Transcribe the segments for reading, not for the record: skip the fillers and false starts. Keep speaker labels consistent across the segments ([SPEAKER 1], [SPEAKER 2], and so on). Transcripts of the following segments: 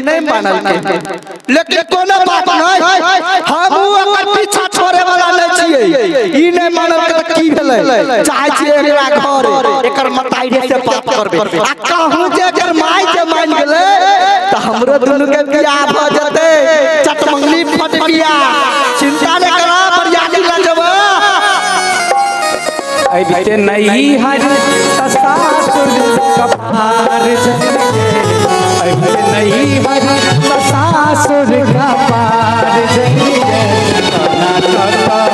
[SPEAKER 1] नहीं मानलकै, लेकिन कोनो बात नहीं, हम ओकर पीछा छोड़े वाला नहीं छियै। ई नहीं मानलकै तऽ की भेलै, चाहे छियै एकरा घर एकर मताइरे से बात करबै, आ कहूँ जे एकर माय जे मान गेलै तऽ हमरो दुनू के बियाह भऽ जेतै। चटमंगली फट बियाह, चिंता नहीं करा, बरियाती लऽ जेबै।
[SPEAKER 2] अबिते नहीं हर सासुर कपार जइए, अबिते नहीं हर सासुर कपार जइए, कौना कत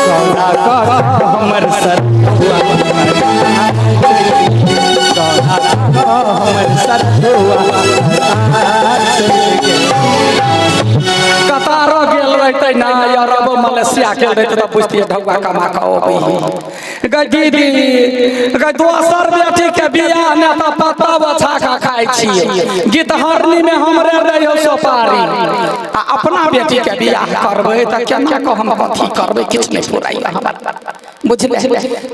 [SPEAKER 2] कौना कत हमर सतुआ, कौना कत हमर सतुआ। कतारो गेल रहते ना, अरब मलेशिया गेल रहते तऽ बुझतियै ढौआ कमा कऽ अबै गै दीदी। गै दोसर बेटी के बियाह ने तऽ पत्ता बछा कऽ खाइ छियै, गीतहरनी में हमरे रहियो सोपारी, आ अपना बेटी के बियाह करबै तऽ केना कऽ हम कथी करबै, किछु नहि फुराइया हमरा, बुझले?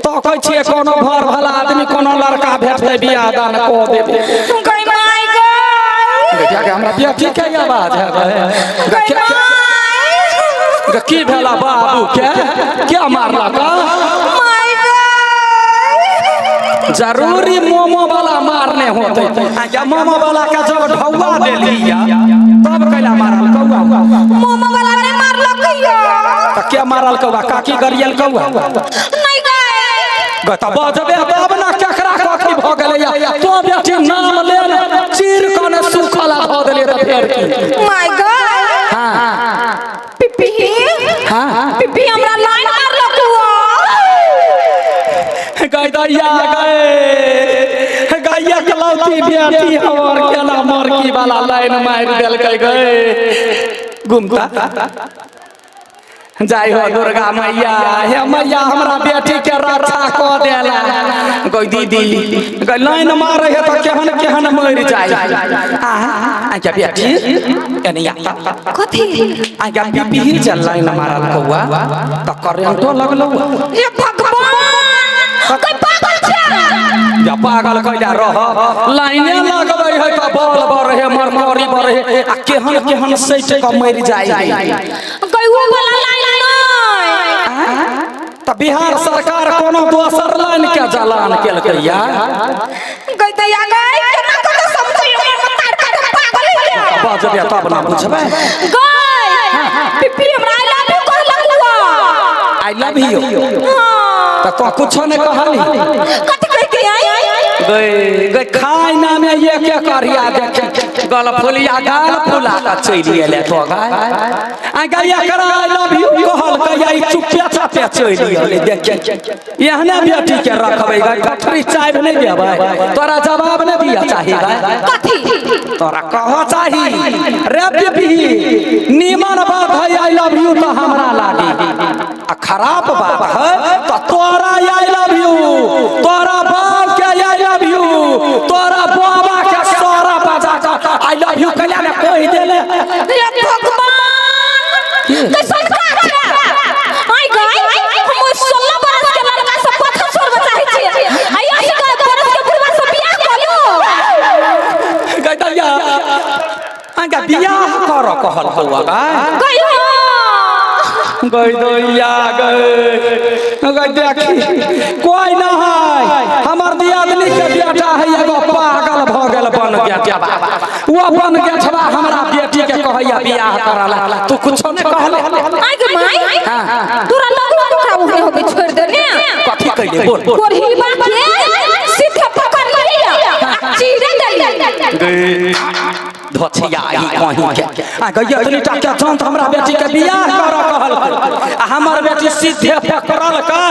[SPEAKER 2] तो कहै छियै कोनो भर भला आदमी, कोनो लड़का भेटतै बियाह दान कऽ देबै।
[SPEAKER 3] गई माय गई।
[SPEAKER 2] बेटिया के हमरा बेटी के आवाज है।
[SPEAKER 3] गई माय।
[SPEAKER 2] की भेला बाबू के, क्या मारलक?
[SPEAKER 3] माय गई।
[SPEAKER 2] जरूरी मोमो वाला मारने होते, या मोमो वाला के जब ढौआ देली तब कैला मारल कौआ?
[SPEAKER 3] मोमो वाला नहीं मारलक कहियो।
[SPEAKER 2] तऽ के मारल कौआ? काकी गरियल कौआ?
[SPEAKER 3] नहीं गए।
[SPEAKER 2] गऽ तऽ बजबे तब ने केकरा कथी भऽ गेलै। तो बेटी नाम ले चीर कने सुखल धऽ देलियै तऽ फेर की?
[SPEAKER 3] माय गई।
[SPEAKER 2] हाँ।
[SPEAKER 3] पिपी।
[SPEAKER 2] हाँ।
[SPEAKER 3] पिपी हमरा लाइन मारलक हुआ।
[SPEAKER 2] गै दैया गै, गैया कलौती बेटी हमर केना मरकी वाला लाइन मारि देलकै गै। गुमता जय हो दुर्गा मैया, हे मैया हमरा बेटी के रक्षा कऽ देला। गै दीदी गै, लाइन मारे है तऽ केहन केहन मरि जाय। आ आज्ञा बेटी एने आ।
[SPEAKER 3] कथी?
[SPEAKER 2] आज्ञा पीपी जे लाइन मारल कौआ तऽ करेंटो लगलौ।
[SPEAKER 3] हे भगवान, कोई पागल छै?
[SPEAKER 2] या पागल कैला रह, लाइने लगबै है तऽ बल बरहे है, मरमरी बरहे है, आ केहन केहन सटि कऽ मरि जाइ है।
[SPEAKER 3] गई वो वाला लाइन नहीं।
[SPEAKER 2] तऽ बिहार सरकार कोनो दोसर लाइन के जलान केलकै या?
[SPEAKER 3] गई दैया गई, केना कऽ समझै हमर मतार के पागल है क्या?
[SPEAKER 2] बजबे तब ना बुझबै।
[SPEAKER 3] गई पिपी हमरा I love you कहलक हुआ।
[SPEAKER 2] I love you?
[SPEAKER 3] हाँ।
[SPEAKER 2] तऽ तो कुछो नहि कहली?
[SPEAKER 3] कथी कह के आई?
[SPEAKER 2] गई गई, खाना में एक एक करिया देखे गल फुलिया गाल फुला कऽ चलि एलै। तो गाय आ गई, एकरा I love you कहल कहिया, ई चुप्पे चापे चलि एलै। देखे एहने बेटी के रखबै गई, ठठरी चाय नहि देबै? तोरा जवाब नहि दिअ चाही गई?
[SPEAKER 3] कथी?
[SPEAKER 2] तोरा कह चाही रे बेबी, नीमन बात है I love you तो हमरा लागी, आ खराब बात है तो तोरा I love you, तोरा बाप के I love you, तोरा बाबा के सारा बजा के I love you कैला ने कहि देले?
[SPEAKER 3] हे भगवान, कैसन काज छै? आई गई, हम ओइ 16 बरस के लड़का से पत्थर छोड़बे चाहै छियै, आ 80 बरस के बुढ़वा से बियाह कऽ लू।
[SPEAKER 2] गई दैया, आगा बियाह कर कहल हौआ गाय?
[SPEAKER 3] गई हाँ।
[SPEAKER 2] गई दैया गई गई, देखी कोई ना है, हमर दियादनी के बेटा है एगो, पागल भ गेल बन गेठवा, वो बन गेठवा हमरा बेटी के कहैया बियाह करला, तू कुछो नहीं कहले?
[SPEAKER 3] आई गे माई।
[SPEAKER 2] हाँ।
[SPEAKER 3] तोरा लगलो ओकरा ओहने होके छोड़ देने।
[SPEAKER 2] कथी कैले बोल?
[SPEAKER 3] कोढ़ीबा के सीधे पकड़ लिया आ चीरे देली।
[SPEAKER 2] धोछिया ही कहीं के आ गई, एतनी टा के तुरंत हमरा बेटी के बियाह कर कहल, आ हमर बेटी सीधे पकड़ल कै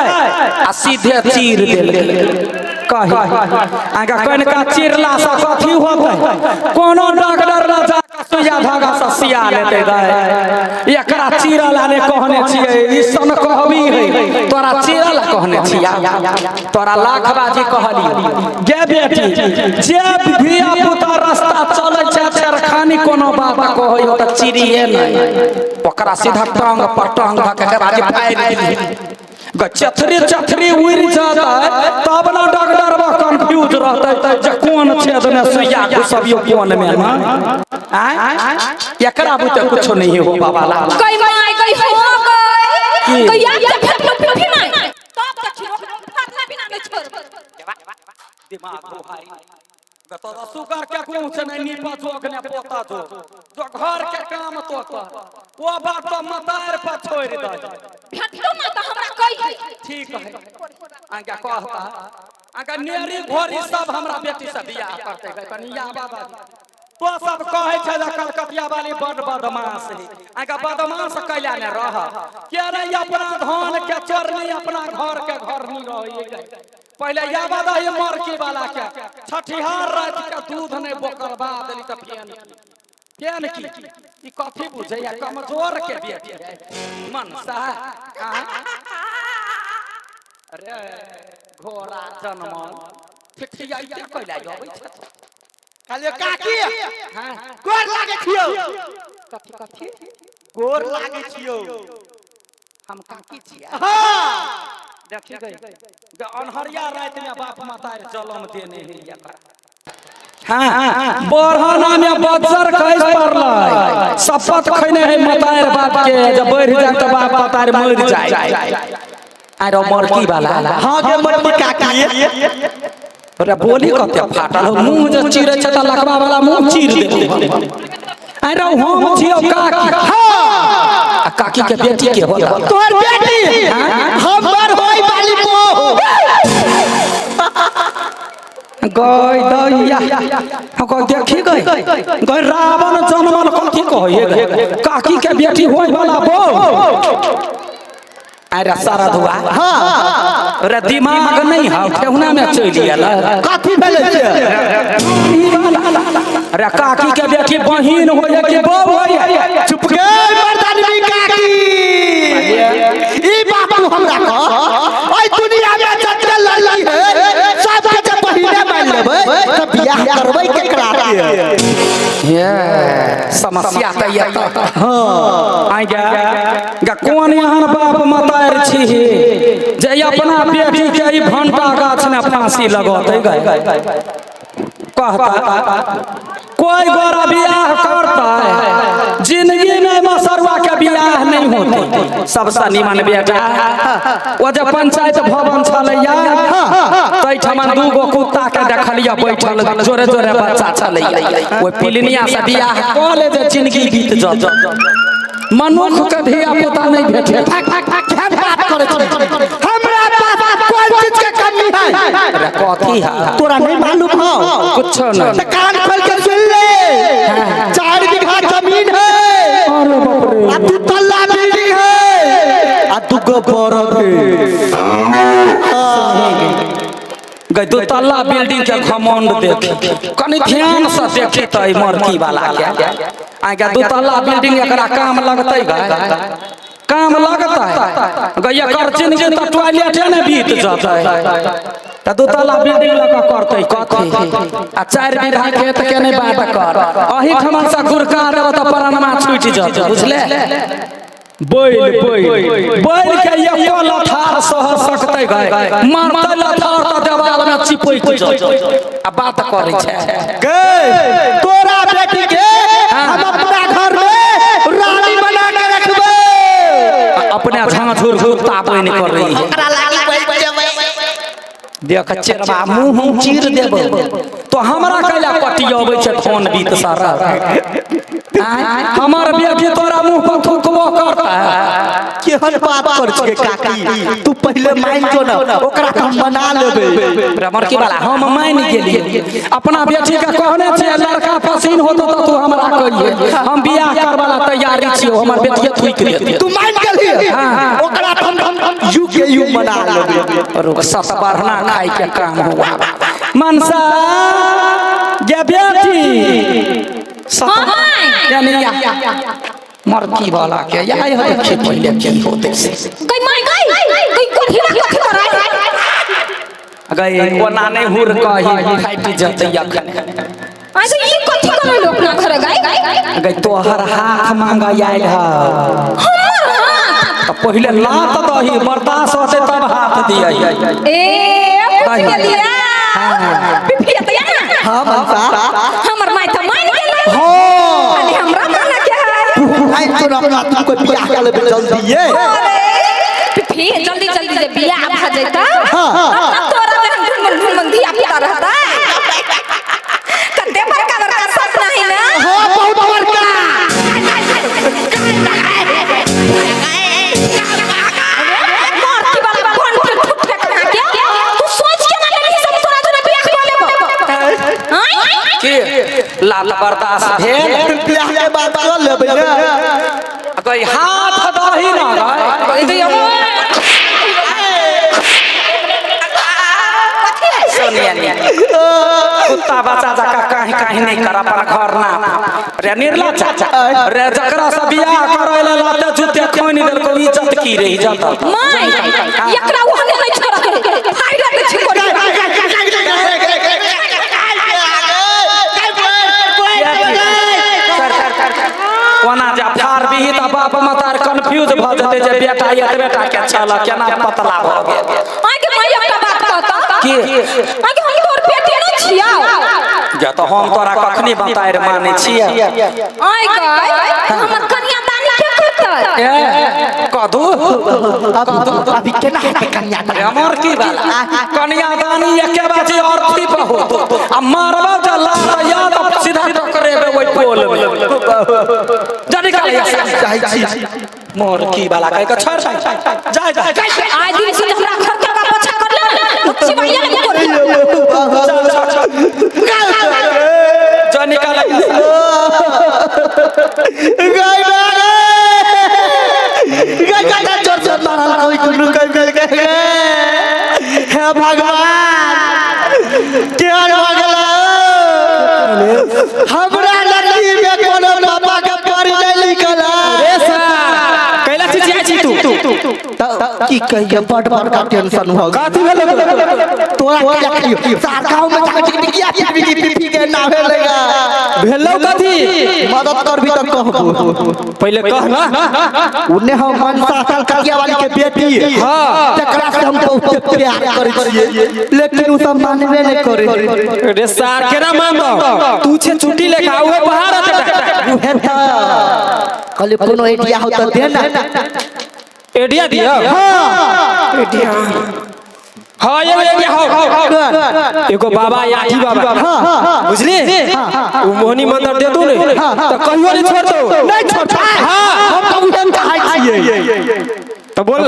[SPEAKER 2] आ सीधे चीर देल कही। आगा कनिका चिरला से कथी होतै? कोनो डॉक्टर न जा कऽ सुइया धागा से सिया लेतै गै। एकरा चिरला ने कहने छियै, ई सन कहबी है, तोरा चिरला कहने छिया, तोरा लाख बाजी कहली गे बेटी, जे धिया पुता रास्ता चलै छै छेड़खानी कोनो बात कहै हो तऽ चिड़िए नहि, ओकरा सीधा टांग पर टांग धऽ के बाजी फाड़ि दिही ग, चथरी चथरी उड़ि जेतै तब ना डॉक्टर कंफ्यूज रहतै। रहतै जे कोन छेद में सुइया घुसबियो कोन में ना आय एकरा बुते कुछो नहीं हो बाबा ला
[SPEAKER 3] गई माय गई हो गई गई याद के फेंकलो फिफी माय तब तक फाटला बिना नहीं छोड़
[SPEAKER 2] दिमाग हो भाई तो सुगर के पूछ नहीं नीपा जोग ने पोता जो जो घर के काम तो कर वो बात तो मतार पर छोड़ दे
[SPEAKER 3] भेटलो ना तो हमरा कही
[SPEAKER 2] ठीक है आगे कहता आगे नेरी घोरी सब हमरा बेटी से बियाह करते गए कनी या बाबा तो सब कहै छै जे कलकतिया वाली बड बदमाश है आगे बदमाश कैला ने रह के रे अपना धान के चोरनी अपना घर के घर नहीं रही पहले या बाबा ये मरकी वाला के छठिहार रात के दूध नहीं बोकरबा देली त फेन फेन की ई कथी बुझैया कमजोर के बेटी है मनसा अरे घोड़ा जनमल ठिठियाइते कैला अबै छै
[SPEAKER 1] कहलियो काकी
[SPEAKER 2] हां
[SPEAKER 1] गोर लागे छियौ
[SPEAKER 2] कथी कथी
[SPEAKER 1] गोर लागे छियौ
[SPEAKER 2] हम काकी छियै
[SPEAKER 1] हां
[SPEAKER 2] देखी गई जे अनहरिया राति में बाप माता जलम देने है एकरा हाँ बढ़ना में बज्जर खसि पड़लै शपथ खैने है मतार बाप के जब बढ़ जाए तो बाप मतार मर जाए अरे मरकी वाला
[SPEAKER 1] हां गे मटकी काकी
[SPEAKER 2] अरे बोली कते फाटल हो मुंह जे चीरे छै त लकवा वाला मुंह चीर देबो अरे हम छियौ काकी आ काकी के बेटी के होला
[SPEAKER 1] तोहर बेटी हमर होई वाली बहू
[SPEAKER 2] गई दैया गई देखी गई गई रावण जनमल कथी कहै काकी के बेटी होय वाला बहू अरे सारा धुआ
[SPEAKER 1] हां
[SPEAKER 2] अरे दिमाग नहीं है ठेहुना में चलि गेल
[SPEAKER 1] कथी भेलै से
[SPEAKER 2] अरे काकी के बेटी बहिन होय कि बहू होय
[SPEAKER 1] चुप गे मर्दानवी काकी ई बाबू हमरा कह ओइ दुनिया में जते लड़की है सब के जे पहिने मान लेबै त बियाह करबै केकरा के
[SPEAKER 2] ये समस्या त ये त हां आइ गे गे कोन एहन बाप मतार छी जे अपना बेटी के ई भंटा गाछ ने फांसी लगौतै गए कहता कोई गोरा बियाह करता है जिंदगी में मसरुआ के बियाह नहीं होते सबसे निमन बेटा वो जब पंचायत भवन छलैया तैठमन दू गो कुत्ता के देखलिया बैठल जोरे जोरे बच्चा छलैया ओहि पिलनिया से बियाह कऽ ले जे जिंदगी बीत जत मनुख के धिया पुता नहीं भेटे
[SPEAKER 1] केहन बात करै छी हमरा पास कोन चीज के कमी है
[SPEAKER 2] अरे कथी है
[SPEAKER 1] तोरा नहीं मालूम हो
[SPEAKER 2] कुछो नहीं
[SPEAKER 1] त कान खोल के सुन ले 4 बीघा जमीन है
[SPEAKER 2] अरे बाप रे
[SPEAKER 1] आ दू तल्ला बिल्डिंग है आ दूगो बरद है
[SPEAKER 2] गई दू तल्ला बिल्डिंग के घमंड देख कनी ध्यान से देखी त ई मरकी वाला के आगे दू तल्ला बिल्डिंग एकरा काम लगतै गए काम लगतै गई एकर जिंदगी त टॉयलेटे ने बीत जतै त दू तल्ला बिल्डिंग लऽ कऽ करतै कथी आ 4 बीघा खेत के नहि बात कर अही ठमन से गुरका देब त परनमा छूटि जतै बुझले बैल बैल बैल के एको लथार सह सकतै गए मारतै लथार त देवाल में चिपकि जतै आ बात करै छै
[SPEAKER 1] गे तोरा बेटी के हम अपना घर में रानी बना के रखबै
[SPEAKER 2] अपने झाँझुर कुत्ता बनि कर रही है देख चेरवा मुंह चीर देबो तो हमरा कैला पटियबै छै फोन बीत सारा हमर बेटी तोरा मुंह पर थूकबो करता
[SPEAKER 1] केहन बात कर छियै काकी तू पहिले मान जो ना ओकरा के हम मना लेबै
[SPEAKER 2] मरकी वाला हम मान गेलियै अपना बेटी के कहने छियै लड़का पसीन होतो तऽ तू हमरा कहिए हम बियाह करवाला तैयारी छियौ हमर बेटिए थूकि देतै
[SPEAKER 1] तू मान गेलही ओकरा के हम you के you मना लेबै
[SPEAKER 2] और सत बढ़ना खाई के काम हुआ मनसा गे बेटी
[SPEAKER 3] हाँ माय
[SPEAKER 2] यानी या मरकी वाला के या हो देखी पहले के होते से
[SPEAKER 3] गई माय गई गई कोठिया कथी कराय
[SPEAKER 2] गई ओना नहीं हुर कही फाटि जतै अखन
[SPEAKER 3] आ गई ई कथी करैलो अपना घर गई
[SPEAKER 2] गई तोहर हाथ मांग आयल ह
[SPEAKER 3] हमर हाथ
[SPEAKER 2] त पहिले लात दही बर्दाश्त होते तब हाथ दियै
[SPEAKER 3] ए पूछ गेलियै
[SPEAKER 2] हाँ।
[SPEAKER 3] पिफी हेतै ना।
[SPEAKER 1] हां मनसा।
[SPEAKER 3] हमर माय त मान गेलै।
[SPEAKER 1] हां
[SPEAKER 3] खाली हमरा माना के है।
[SPEAKER 1] आई तो अपना तू कोई बियाह कर लेबे जल्दी ये।
[SPEAKER 3] अरे फिफी जल्दी जल्दी जे बियाह भ जैता।
[SPEAKER 1] हां
[SPEAKER 3] तब तोरा जहन ढुनमुन ढुनमुन धिया पुता रहता। कते बड़का बड़का सपना है ना।
[SPEAKER 1] हां बहुत बड़का।
[SPEAKER 3] मारती वाला फोन के ठुठे कहाँ के तू सोच के ना लेली सब तोरा जोरे बियाह कर लेबो। हां
[SPEAKER 2] के लाल बर्दाश्त भेल
[SPEAKER 1] बियाह के बाद कर लेबे ना।
[SPEAKER 2] कोई हाथ दही ना गई तो सोनिया कुत्ता बच्चा जका काहे काहे नहीं करा पर घर ना रे निर्ला चाचा रे जकरा से बियाह करे ले लाते जूते खोनी देलको इज्जत की रही जाता।
[SPEAKER 3] My एकरा ओहने नहीं छोड़ के फायदा के छिकोरी।
[SPEAKER 2] ओना जा फार भी त बाप मतार कंफ्यूज भ जते जे बेटा एतबे टा के छल केना पतला भ गेल।
[SPEAKER 3] आगे my एकटा बात कहता
[SPEAKER 2] की
[SPEAKER 3] आगे हम तोर बेटी नहीं छिया।
[SPEAKER 2] जा तो हम तोरा कखनी बताएर माने छिया।
[SPEAKER 3] आइ गए हमर कन्यादानी के करतै?
[SPEAKER 2] ए कदू
[SPEAKER 1] अभी केना हेतै कन्यादानी?
[SPEAKER 2] हमर की बात कन्यादानी एके बाजी अर्थी बहुत आ मारबा जा लात याद सीधा टकरेबे ओइ पोल में जा निकाल
[SPEAKER 1] चाहै छी
[SPEAKER 2] मोर की वाला कह के छोड़ जा जा
[SPEAKER 3] आइ दिन से हमरा घर के का पोछा कर ले अच्छी भैया ने कोरी
[SPEAKER 2] जा निकाल
[SPEAKER 1] गाय गाय गाय जोर जोर मारल कोई कुनु कह कह हे भगवान के भगला हमरा नसीब में कोनो पापा के पर नहीं लिखल।
[SPEAKER 4] रे सर कैला चिचिया छी तू
[SPEAKER 1] की कहिए बड़ बड़का टेंशन हो
[SPEAKER 4] कथी भेलो
[SPEAKER 1] तोरा क्या कहियो सार गांव में जाके टिकटिकिया फिर भी के ना भेलेगा
[SPEAKER 4] भेलो कथी
[SPEAKER 1] मदद कर भी त कहबो
[SPEAKER 4] पहले कह ना।
[SPEAKER 1] उन्ने हम मनसा साल कलिया वाली के बेटी
[SPEAKER 4] हां
[SPEAKER 1] तकरा से हम बहुत प्यार करै छियै लेकिन उ सब मानबे नहीं करे।
[SPEAKER 4] रे सार केना मानबो तू छे छुट्टी लेके उहे पहाड़ हटे
[SPEAKER 1] उहे त कहली कोनो आइडिया हो त दे ना।
[SPEAKER 4] एडिया दिया।
[SPEAKER 1] हां
[SPEAKER 4] एडिया हां ये एडिया हो एगो बाबा याठी बाबा।
[SPEAKER 1] हां
[SPEAKER 4] बुझली उ मोहनी मंदिर दे दू ने त कहियो नहीं छोड़तो
[SPEAKER 1] नहीं छोड़ता।
[SPEAKER 4] हां
[SPEAKER 1] हम त उहे चाहै छियै
[SPEAKER 4] त बोल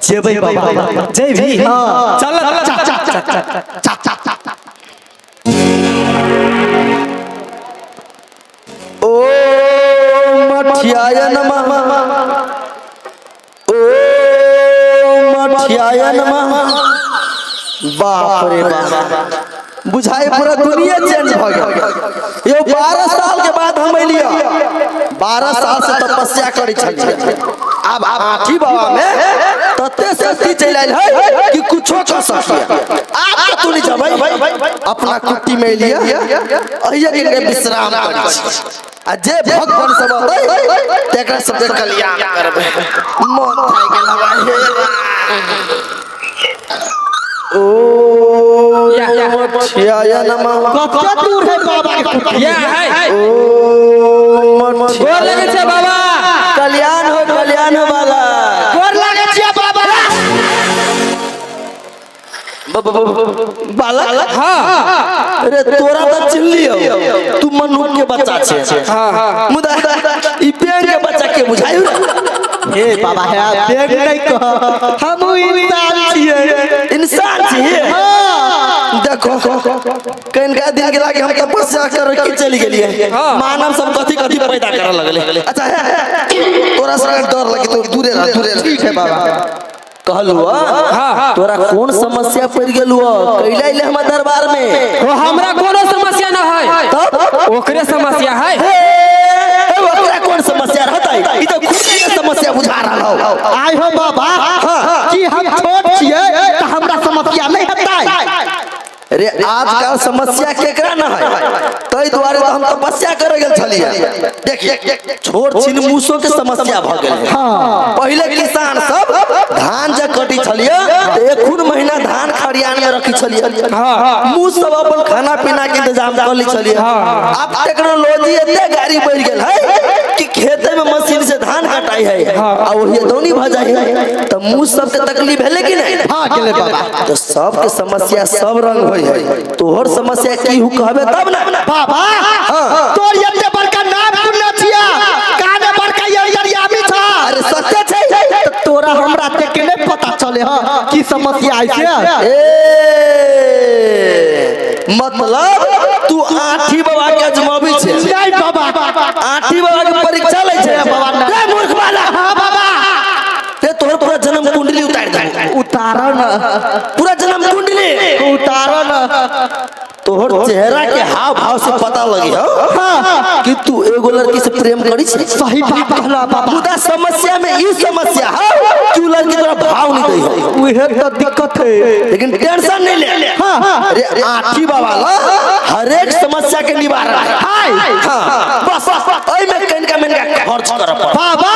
[SPEAKER 1] जेबै बाबा
[SPEAKER 4] जेबी।
[SPEAKER 1] हां
[SPEAKER 4] चल
[SPEAKER 1] चा चा चा चा चा
[SPEAKER 5] ओ मठियाय नमः ओ मठियाय नमः। बाप रे बाप बुझाए पूरा दुनिया चेंज भ गेल। यो 12 साल के बाद हम एलियो 12 साल से तपस्या करै छलियै। अब आठी बाबा में तते शक्ति चलि आयल है कि कुछो कर सकिए। आब तो तू नहीं जबै अपना कुट्टी में एलियो अहिया के विश्राम करै छी आ जे भगवान सब अतै तेकरा सबके कल्याण करबै। मन थाकि गेल हे ओ मठियाय नमः।
[SPEAKER 1] कते दूर है बाबा के कुटी?
[SPEAKER 4] या है
[SPEAKER 5] ओ मठिया
[SPEAKER 4] गोर लगे छे बाबा
[SPEAKER 5] कल्याण हो बाला
[SPEAKER 1] गोर लागे छियै बाबा।
[SPEAKER 5] बालक।
[SPEAKER 4] हां
[SPEAKER 5] अरे तोरा त चिल्ली हो तू मनुख के बच्चा छे।
[SPEAKER 4] हां
[SPEAKER 5] मुदा ई पेड़ के बच्चा के बुझायु।
[SPEAKER 1] हे बाबा हे बेग नहीं कह हम इंसान छियै।
[SPEAKER 5] इंसान छियै।
[SPEAKER 1] हां
[SPEAKER 5] देखो कनिका दिन के लागे हम तपस्या कर के चली गेलिए मानव सब कथी कथी पैदा करऽ लगले। अच्छा तोरा से डर लगे तो दूरे रह दूरे रह।
[SPEAKER 1] ठीक है बाबा।
[SPEAKER 5] कहलु तोरा कौन समस्या पड़ गेलु कैला अइले हमर दरबार में?
[SPEAKER 4] ओ हमरा कोनो समस्या न है
[SPEAKER 5] तब
[SPEAKER 4] ओकरे समस्या है।
[SPEAKER 5] ओकरा कौन समस्या रहतै? ई त खुद के समस्या बुझा रहल हो।
[SPEAKER 1] आइ हो बाबा कि हम छोट छियै त हमरा समस्या नहीं हेतै।
[SPEAKER 5] रे रे आजकल समस्या केकरा न है, तै दुआरे तो हम तपस्या करे गेल छलियै। देखिए छोट छिन मूसो के समस्या भ गेल है। पहिले किसान सब धान जे कटी छलियै त एखुन महीना धान खरियान में रखी छलियै। मूस सब अपन खाना पीना के इंतजाम कर ली छलियै। अब टेक्नोलॉजी एते गाड़ी बढ़ गेल है कि खेते में मशीन से धान कटाई है आ वही दौनी भ जाय है, त मूस सब के तकलीफ भेले कि नहीं?
[SPEAKER 1] हां गेले बाबा।
[SPEAKER 5] तो सबके समस्या सब रंग होई है, तोहर समस्या की हु कहबे तब ना
[SPEAKER 1] बाबा। तोर एते बड़का नाम सुनने छिया, काने बड़का अंतर्यामी छा।
[SPEAKER 5] अरे सत्य छै
[SPEAKER 1] त तोरा हमरा ते के नहीं पता चले ह की समस्या आई छै।
[SPEAKER 5] ए मतलब तू आठी बाबा के अजमाबी छै?
[SPEAKER 1] नहीं बाबा,
[SPEAKER 5] आठी बाबा के परीक्षा लै छै
[SPEAKER 1] बाबा।
[SPEAKER 5] रे मूर्ख वाला।
[SPEAKER 1] हां बाबा,
[SPEAKER 5] ते तोहर पूरा जन्म कुंडली उतार दे।
[SPEAKER 1] उतार न
[SPEAKER 5] पूरा जन्म कुंडली
[SPEAKER 1] उतार न।
[SPEAKER 5] तोहर चेहरा के हाव भाव से पता लगी हो कि तू एगो लड़की से प्रेम करी छे।
[SPEAKER 1] सही बात कहला बाबा।
[SPEAKER 5] मुदा समस्या में ई समस्या है कि उ लड़की तोरा भाव नहीं दै हो,
[SPEAKER 1] उहे तो दिक्कत है।
[SPEAKER 5] लेकिन टेंशन नहीं ले। अरे आठी बाबा ला हर एक समस्या के निवारण है। हां बस ओइ में कनिका मेनका खर्च कर पड़
[SPEAKER 1] बाबा।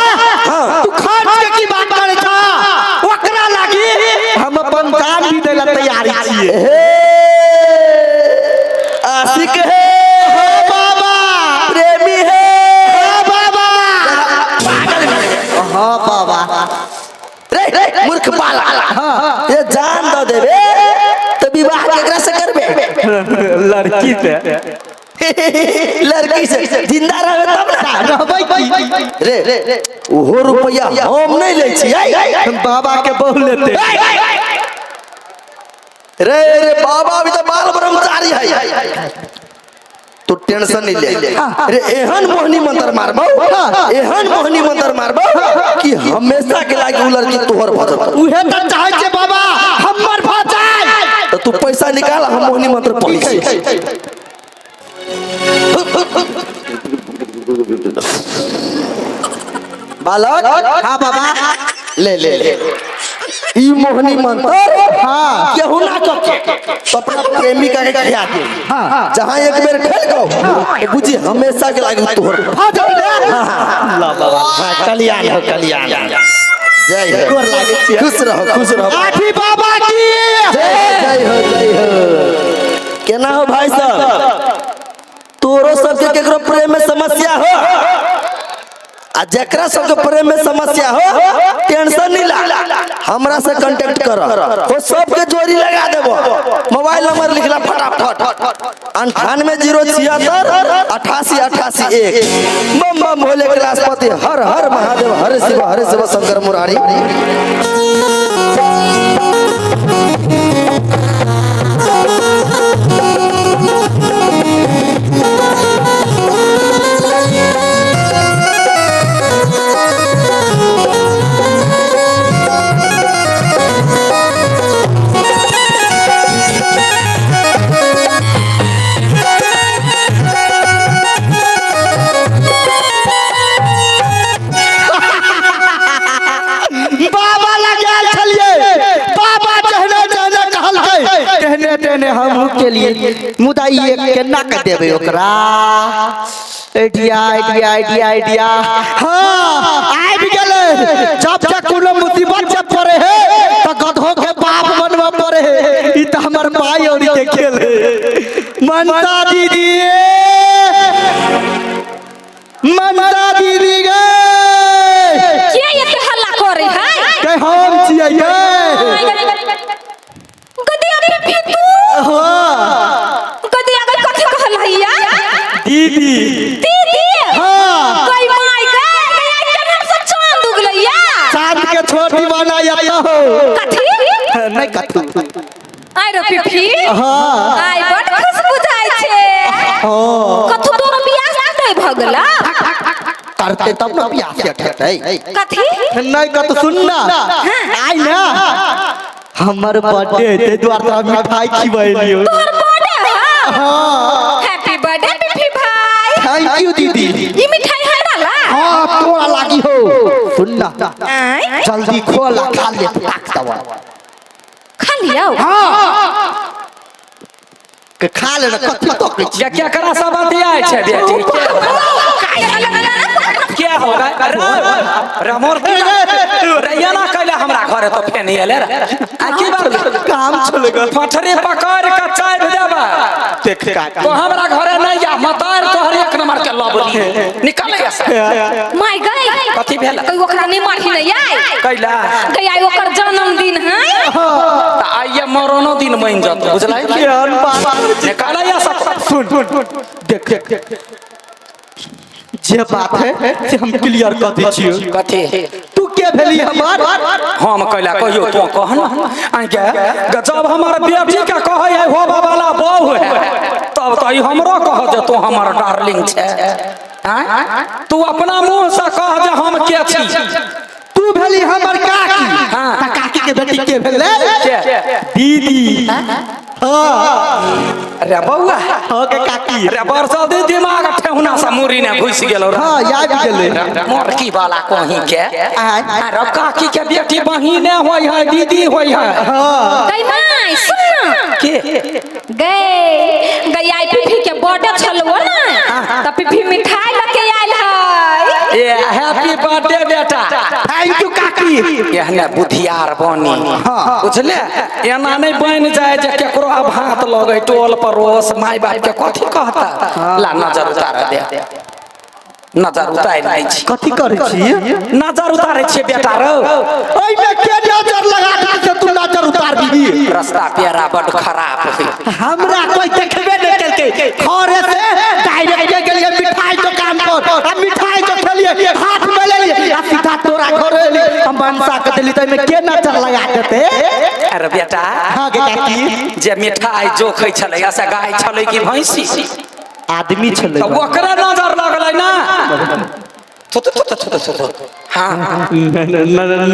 [SPEAKER 1] तू खर्च के की बात करे छा, ओकरा लागी हम अपन जान भी देला तैयार छिए।
[SPEAKER 5] आशिक है
[SPEAKER 1] बाबा,
[SPEAKER 5] प्रेमी है
[SPEAKER 1] बाबा। हां बाबा।
[SPEAKER 5] रे मूर्ख बाला, ये जान दो देबे तो विवाह केकरा से करबे?
[SPEAKER 4] लड़की से।
[SPEAKER 5] लड़की से जिंदा रहबे तब ना
[SPEAKER 1] रहबै।
[SPEAKER 5] रे रे ओहो रुपया हम नहीं लै छियै,
[SPEAKER 1] हम बाबा के बहु लेते।
[SPEAKER 5] रे रे बाबा अभी तो बाल ब्रह्मचारी है, तू टेंशन नहीं ले। रे एहन मोहनी मंत्र मारबो, एहन मोहनी मंत्र मारबो कि हमेशा के लागी उ लड़की तोहर भ जेतौ।
[SPEAKER 1] उहे त चाहै छै बाबा हमर भ जाय।
[SPEAKER 5] तो तू पैसा निकाल, हम मोहनी मंत्र पढ़ै छी। बालक।
[SPEAKER 1] हां बाबा।
[SPEAKER 5] ले ले ले ई मोहनी मंत्र।
[SPEAKER 1] हां
[SPEAKER 5] केहू ना कके तो अपना प्रेमिका के खिया दे। जहां एक बेर खेल गो तो बुझी हमेशा के लागी तोहर
[SPEAKER 1] भ जाय रे।
[SPEAKER 5] ला बाबा। हां कल्याण हो, कल्याण। जय हो,
[SPEAKER 1] गोर लागे छियै।
[SPEAKER 5] खुश रहो, खुश रहो।
[SPEAKER 1] आठी बाबा की
[SPEAKER 5] जय जय हो, जय हो। केना हो भाई साहब, तोरो सबके केकरो प्रेम में समस्या हो आ जकरा सबके प्रेम में समस्या हो टेंशन नहीं ला, हमरा से कांटेक्ट कर, हो सबके जोड़ी लगा देबो। मोबाइल नंबर लिखला फटाफट 98 076 88 88 1। बम बम भोले कैलाशपति, हर हर महादेव, हर शिव हर शिव शंकर मुरारी।
[SPEAKER 1] बाबा लग छलिए, बाबा जहने जहने कहलकै तेहने तेहने हमहू के लिए। मुदा ई केना के देबै ओकरा? Idea idea idea idea. हां आबि गेलै। जब जब कोनो मुसीबत जब पड़े है त गधो के बाप बनबऽ पड़े है। ई त हमर माई और के खेल है। मनसा दीदी, मनसा दीदी गे
[SPEAKER 3] के एते हल्ला करे है?
[SPEAKER 1] के हम छियै गे।
[SPEAKER 3] गदिया फिफी तू?
[SPEAKER 1] हां
[SPEAKER 3] गदिया के कथि कहल हैया?
[SPEAKER 4] दीदी।
[SPEAKER 3] दीदी?
[SPEAKER 1] हां।
[SPEAKER 3] कई माय गे, गया के हम सब चांद उगलैया।
[SPEAKER 1] चांद के छोड़ दीवाना या हो।
[SPEAKER 3] कथि?
[SPEAKER 1] नहीं कथु।
[SPEAKER 3] आइ रे फिफी।
[SPEAKER 1] हां।
[SPEAKER 3] आइ बड खुश बुझाइ छै।
[SPEAKER 1] हां।
[SPEAKER 3] कथु तोर बियाह नहि भ गेला?
[SPEAKER 1] करते तब ना बियाह से ठेतै।
[SPEAKER 3] कथि?
[SPEAKER 1] नहीं कथु सुन ना, आइ ना हमर बर्थडे है, ते द्वार तोरा मिठाई खिबैलियो।
[SPEAKER 3] तोहर बर्थडे है?
[SPEAKER 1] हां।
[SPEAKER 3] हैप्पी बर्थडे फिफी भाई।
[SPEAKER 1] Thank you दीदी।
[SPEAKER 3] ई मिठाई हमरा ला?
[SPEAKER 1] हां तोरा लागी हो। सुन ना,
[SPEAKER 3] आइ
[SPEAKER 1] जल्दी खोला खा ले फटाक तब।
[SPEAKER 3] खा लियो।
[SPEAKER 1] हां। के खा ले ना कथी तकै छी
[SPEAKER 2] या क्या करा सब बतियाय छै बेटी क्या हो गए अरे मोर रे एना कैले हमरा घरे तो फेन एले रे आ की बात
[SPEAKER 1] काम छले
[SPEAKER 2] पथरे पकड़ के चाय देबा
[SPEAKER 1] देख काकी
[SPEAKER 2] तो हमरा घरे नहीं जा मतार तोहर एक नंबर के लबली निकल से
[SPEAKER 3] माय गई
[SPEAKER 2] कथी भेल?
[SPEAKER 3] कोई ओकरा नहीं मारही नहीं आय
[SPEAKER 2] कैला
[SPEAKER 3] गई आई ओकर जन्मदिन है
[SPEAKER 2] त आइए मरोनो दिन बनि जत बुझलै
[SPEAKER 1] केहन बात
[SPEAKER 2] निकाल या सब
[SPEAKER 1] सुन देख जे बात है से हम क्लियर कर दै छियो
[SPEAKER 2] कथी
[SPEAKER 1] तू के भेली हमर
[SPEAKER 2] हम कैला कहियो तो कह न आइ के जब हमर बेटी के कहै है होबा वाला बहू है तब तो ई हमरो कह जे तू हमर डार्लिंग छै आँय? तू अपना मुंह से कह जे हम के छी
[SPEAKER 1] तू भेली हमर काकी
[SPEAKER 2] हाँ।
[SPEAKER 1] त काकी के बेटी के भेलै
[SPEAKER 2] के
[SPEAKER 1] दीदी हाँ
[SPEAKER 2] अरे बौआ
[SPEAKER 1] हाँ के काकी
[SPEAKER 2] अरे बरसल दी दिमाग ठेहुना से मुरी ने घुस गेलो रे
[SPEAKER 1] हाँ याद गेलै
[SPEAKER 2] मोरकी वाला कहीं के
[SPEAKER 1] आय।
[SPEAKER 2] अरे काकी के बेटी बहिने होय है दीदी होय है
[SPEAKER 1] हाँ
[SPEAKER 3] गई माय सुन ना
[SPEAKER 2] के
[SPEAKER 3] गई गई आई पीपी के बर्थडे छलवो ना त पीपी मिठाई लके आयल है
[SPEAKER 2] ए हैप्पी बर्थडे बेटा
[SPEAKER 1] thank you काकी
[SPEAKER 2] एहने बुधियार बनी
[SPEAKER 1] हाँ।
[SPEAKER 2] बुझले एना नहीं बनि जाए जे केकरो अब हाथ लगे टोल पड़ोस माय बाप के कथी कहता ला नजर उतार दे नजर उतारि दै छी
[SPEAKER 1] कथी करै छी
[SPEAKER 2] नजर उतारै छियै बेटा रौ
[SPEAKER 1] ओइमे के नजर लगा देतै से तू नजर उतार दीही
[SPEAKER 2] रास्ता पेड़ा बड खराब है
[SPEAKER 1] हमरा कोई देखबे नहीं केलकै घरे से डायरेक्ट के गेलिए मिठाई दुकान पर आ मिठाई जो खेलिए हाथ में ले लिए आ सीधा तोरा घरे एलिए हम मनसा के देली त एमे के नजर लगा देते
[SPEAKER 2] अरे बेटा
[SPEAKER 1] हाँ गे काकी
[SPEAKER 2] जे मिठाई जोखै छलै से गाय छलै कि भैंसी
[SPEAKER 1] आदमी छलै
[SPEAKER 2] तऽ ओकरे नजर लगलै ना थो थो थो थो थो थो हाँ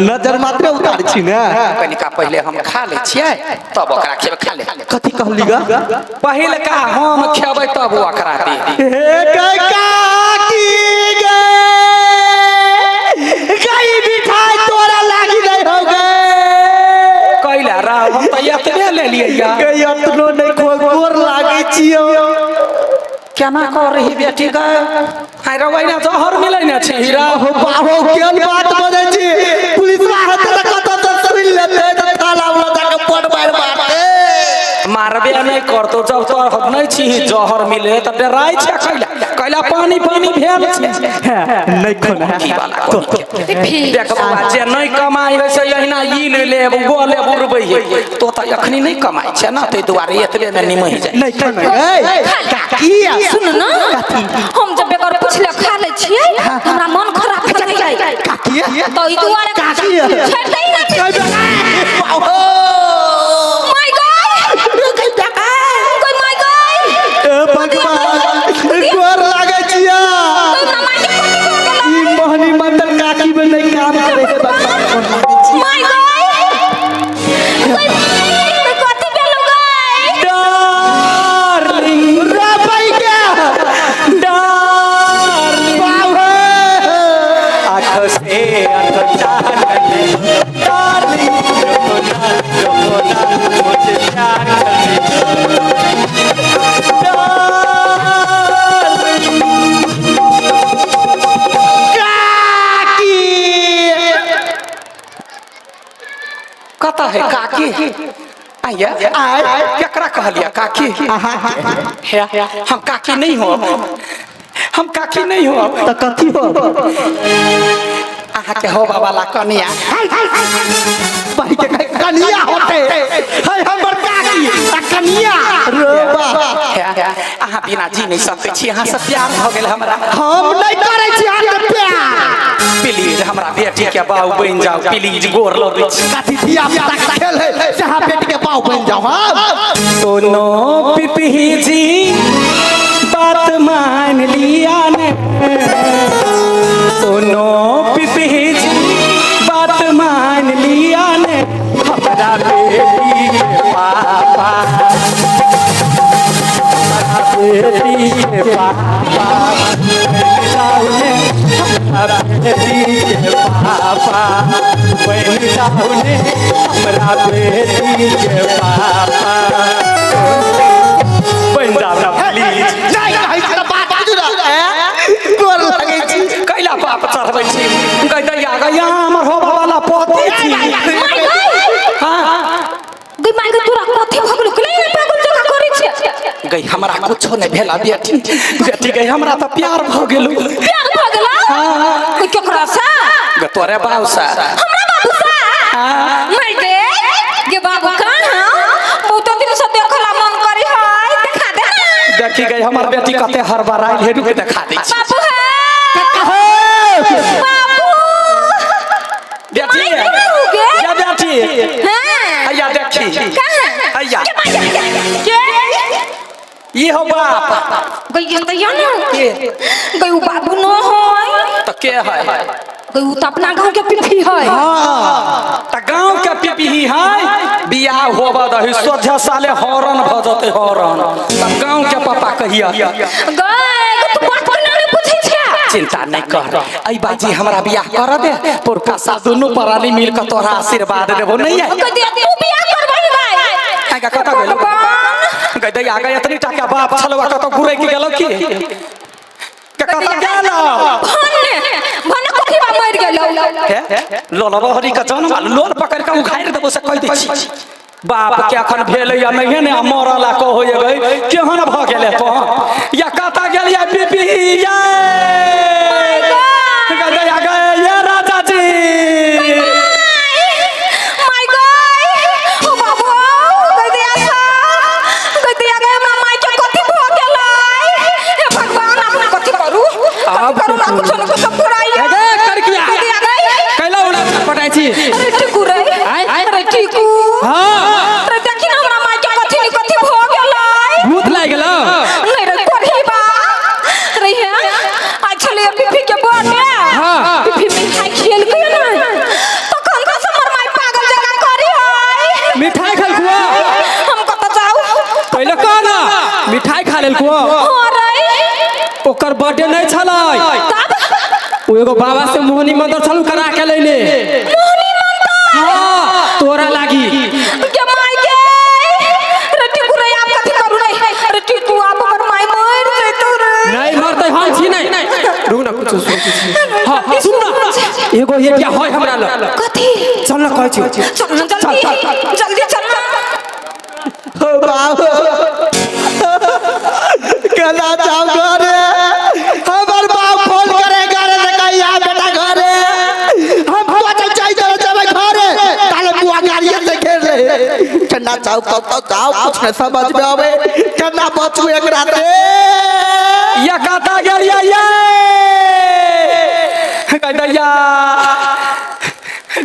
[SPEAKER 1] नजर मात्र उतार छी ने
[SPEAKER 2] कनिका पहिले हम खा लै छियै तब ओकरा खेबै खा ले
[SPEAKER 1] कथी कहली गा
[SPEAKER 2] पहिलका हम खेबै तब ओकरा दे
[SPEAKER 1] हे काकी गे गई मिठाई तोरा लागी नहीं हो गे
[SPEAKER 2] कैला राव हम तऽ एतबे लेलियै या
[SPEAKER 1] गई अपनो नहीं खो गोर लागे छियो
[SPEAKER 2] केना कर रही बेटी गे हाय रवैया जहर मिलै ने छै हीरा
[SPEAKER 1] हो बाहो केहन बात बजै छी पुलिस रहत त कतौ से सुन लेतै त थाना वाला जाके पट मार मारते
[SPEAKER 2] मारबे नहीं करतो जब तोहर नहीं छी जहर मिले तऽ डराइ छै कैला कैला पानी पानी भेल छै
[SPEAKER 1] नहीं खोना
[SPEAKER 2] की वाला कोनी देख बौआ जे नहीं कमाइ है से एहिना ई ले लेब ओ लेब उड़बै है तो तऽ एखनी नहीं कमाइ छै ना ताहि दुआरे एतबे मे निमहि जाइ
[SPEAKER 1] नहीं खोना ए काकी
[SPEAKER 3] सुन ना हम जब बेगर पुछले खा ले छियै हमरा मन खराब भऽ जाइ
[SPEAKER 1] काकी
[SPEAKER 3] तो ई दुआरे
[SPEAKER 1] काकी
[SPEAKER 3] छोड़ दही ना my God कोई my God
[SPEAKER 1] ए भगवान गोर लागे छिया
[SPEAKER 3] कोई मामा के पति भऽ गेलै
[SPEAKER 1] ई मोहनी मंडल काकी में नहीं काम करे के भगवान गोर लागे छी
[SPEAKER 3] my God कोई कोई कथी भेलौ गई
[SPEAKER 2] डार्लिंग
[SPEAKER 1] रे भाई के
[SPEAKER 2] डार्लिंग
[SPEAKER 1] बाबू
[SPEAKER 2] आँख से आँख चाहने डार्लिंग रुको ना रुको ना मुझे प्यार करने दो। डार्लिंग
[SPEAKER 1] काकी
[SPEAKER 2] कतऽ है काकी आइया
[SPEAKER 1] आय।
[SPEAKER 2] केकरा कहलिया काकी हे, हम काकी नहीं हो हम काकी नहीं हो
[SPEAKER 1] त कथी हो
[SPEAKER 2] अहाँ के होबा वाला कनिया
[SPEAKER 1] भाई के कनिया होते है हमर काकी आ कनिया रे बा
[SPEAKER 2] हे, अहाँ बिना जी नहीं सकै छी अहाँ से प्यार भऽ गेल हमरा
[SPEAKER 1] हम नहीं करै छी अहाँ के प्यार
[SPEAKER 2] प्लीज हमरा बेटी के बाऊ बनि जाओ प्लीज गोर लगै छी
[SPEAKER 1] कथी धिया पुता के खेल है से अहाँ बेटी के पाँव बनि जाओ हम
[SPEAKER 2] सुनो पिपही जी बात मान लिया ने सुनो पिपही जी बात मान लिया ने हमरा बेटी के पापा हमरा बेटी के पापा बनि जाओ ने हमरा बेटी के पापा बनि जाओ ने हमरा बेटी के पापा। गई हमरा कुछो नहीं भेला बेटी बेटी गई हमरा तो प्यार भ गेलो
[SPEAKER 3] प्यार भ गेलो कोई केकरा से
[SPEAKER 2] गे तोरे बाबू से
[SPEAKER 3] हमरा बाबू से मैं गे गे बाबू कहाँ बहुत दिन से देखला मन करी है देखा दे ना।
[SPEAKER 2] देखी गई हमर बेटी कते हड़बड़ाइल हे रुक देखा दै छी
[SPEAKER 3] बाबू है बाबू
[SPEAKER 2] बेटी
[SPEAKER 3] माय के हो गे
[SPEAKER 2] या बेटी
[SPEAKER 3] हां
[SPEAKER 2] अय्या देखी
[SPEAKER 3] कहाँ
[SPEAKER 2] अय्या
[SPEAKER 3] के माय के
[SPEAKER 2] ई हो बाप
[SPEAKER 3] गई हम दैया ना
[SPEAKER 2] के
[SPEAKER 3] गई उ बाबू न होय
[SPEAKER 2] तो के है
[SPEAKER 3] गई उ तो अपना गांव के पिपी है
[SPEAKER 2] त गांव के पिपही है बियाह होबा दही सोझे साले हॉर्न भ जते हॉर्न तब गांव के पापा कहिया
[SPEAKER 3] गई तू बात पर ना पूछै छै
[SPEAKER 2] चिंता नहीं कर ऐ बाजी हमरा बियाह कर दे पुरका सा दुनू प्राणी मिल के तोरा आशीर्वाद देबो नहीं है
[SPEAKER 3] गई दिया तू बियाह करबही गई
[SPEAKER 2] आगा कत गेलो गई दैया गई एतनी टाका बाप छलवा कत गुरै के गेलो की के कत गेलो
[SPEAKER 3] भन्ने भन्ने कोठी बा मर गेलो
[SPEAKER 2] हे लोलबो हरी के जन्म लोल पकड़ के उखाड़ देबो से कह दै छी बाप के अखन भेलै या नहिए ने आ मरला कहो ये गई केहन भ गेलै तो या कत गेल या बीबी ये गई दैया गई ये राजा जी
[SPEAKER 3] my गॉड ओ बाबू गई दिया सा गई दिया गई हमरा माय के कथी भ गेलै हे भगवान अपना कथी करू कथी करू ना कुछ न कुछ पुराई
[SPEAKER 4] गे करकिया
[SPEAKER 3] गई दिया गई
[SPEAKER 4] कैला उड़ा पटाइ छी
[SPEAKER 3] अरे टिकू रे
[SPEAKER 4] आय?
[SPEAKER 3] अरे टिकू
[SPEAKER 4] हाँ
[SPEAKER 3] अरे देखी ना हमरा माय के कथी न कथी भ गेलै
[SPEAKER 4] भूत लागि गेलो
[SPEAKER 3] नहीं रे कोठी बा रे हे आज छले पिपी के बर्थडे
[SPEAKER 4] हाँ।
[SPEAKER 3] पिपी मिठाई खियल के ना तखन का हमर माय पागल जगह करी है
[SPEAKER 4] मिठाई खलकुआ
[SPEAKER 3] हम कत जाऊ
[SPEAKER 4] पहिले कह ना मिठाई खा लेलकुआ
[SPEAKER 3] हाँ रे
[SPEAKER 4] ओकर बर्थडे नहीं छलै
[SPEAKER 3] तब
[SPEAKER 4] ओ एगो बाबा से मोहनी मंत्र छलू करा के लैले
[SPEAKER 3] मोहनी मंत्र
[SPEAKER 4] हाँ तोरा लागी
[SPEAKER 3] के माय के रे टिकू रे आप कथी करू रे रे टिकू आप हमर माय मर जैतौ रे
[SPEAKER 4] नहीं मरतै हम छी नहीं रुक ना कुछ सोचै छी हाँ सुन ना एगो ये क्या होय हमरा लग
[SPEAKER 3] कथी
[SPEAKER 4] चल ना कहै छी
[SPEAKER 3] चल ना जल्दी जल्दी चल ना
[SPEAKER 1] हो बाबू केना जाओ घरे हमर बाप फोन करे घरे से कही आ बेटा घरे हम तो चाहि चले जाबे घरे ताले बुआ गाड़िया से घेर ले केना जाओ कब तक जाओ कुछ नहीं समझ में आवे केना बचू एकरा से
[SPEAKER 2] या कता गेल या ये गई दैया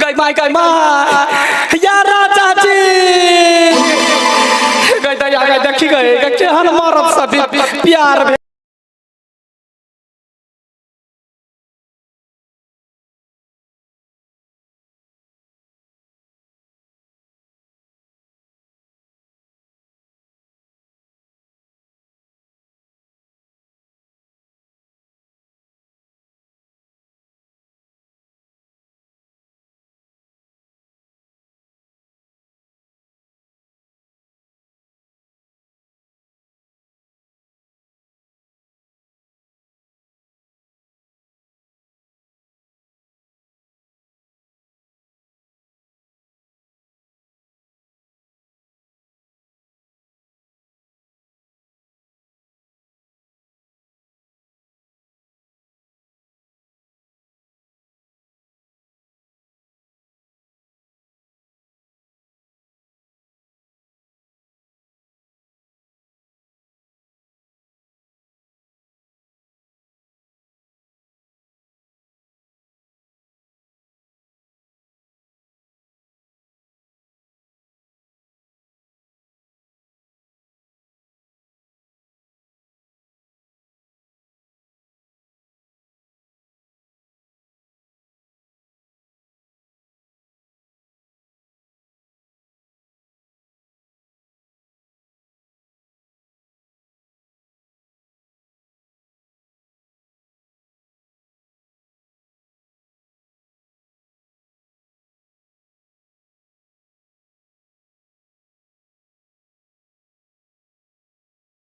[SPEAKER 2] गई माय गई माय या राजा जी गई दैया गई देखी गई गई केहन मरद सब प्यार भेल।